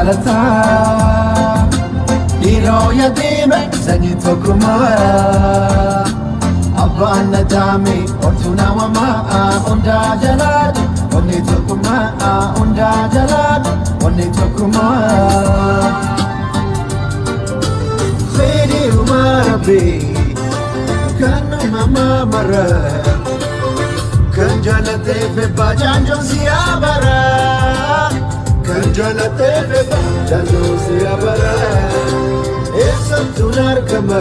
jaalataa. Dhiiroo yaadime sanyii tokkummaa. Abbaan na daame oltu na wamaa hundaa jalaadha. Onni tokkummaa hundaa jalaadha. Onni tokkummaa. Fedhii uumaa Rabbii kan uumamaa mara. Kan jaalatee fi jaanjoon si abara. Kan jaalatee fi jaanjoon si abara. Eessattuun argama.